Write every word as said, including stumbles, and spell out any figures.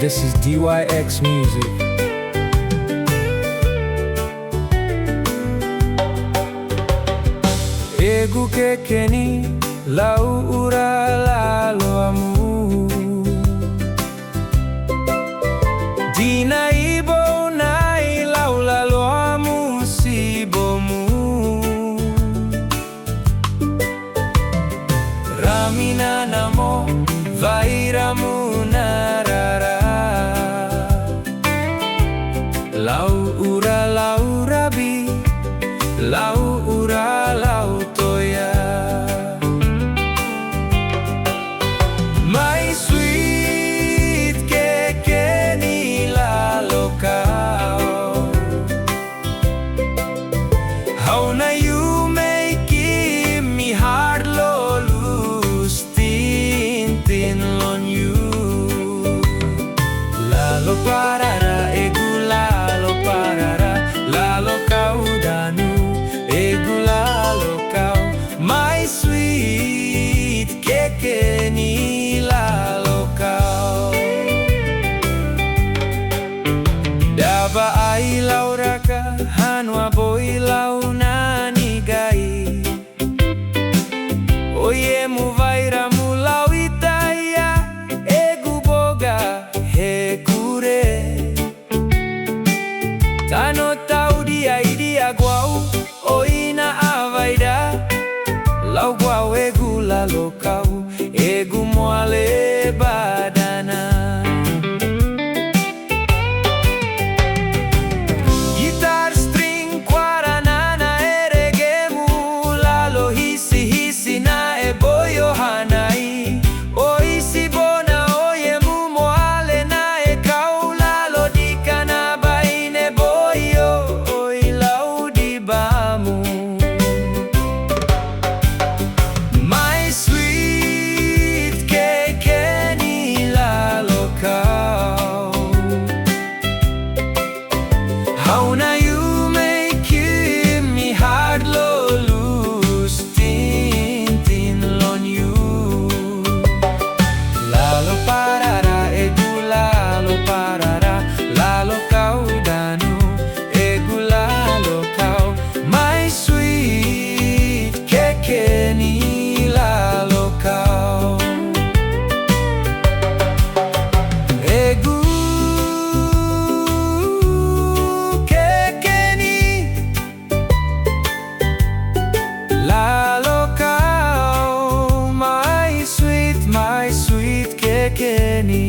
This is D Y X Music. Equ kekeni, lau'u ra laloamu. Dina i bou na i laulaloamu sibomu. Rami na namo, vairamu na rara. Lau'u ra laurabi, lau'u ra lautoya. My sweet kekeni lalokau. How na you make me heart lo lose tintin lon you. Lalo parara, equ lalo parara, lalokau danu, equ lalokau. My sweet kekeni lalokau. Daba ai lauraka, hanua boi lau na nigai. Oye mu vairamu lau itaia, equ boga he kure. Tano tau dia i dia guau, o ina a vaida, lau guau equ lalokau, equ moale badana. Guitar string quaranana e regemu, lalo hisihisi na e boyo hanai. O isi bona o yemu moale na e kau lalo dikana baine boyo o i lau dibamu. My sweet kekeni lalokau. How na you make me heart lo lose tintin lon you. Lalo parara, equ lalo parara, lalokau danu, equ lalokau. My sweet kekeni lalokau. Equ kekeni lalokau, my sweet, my sweet kekeni.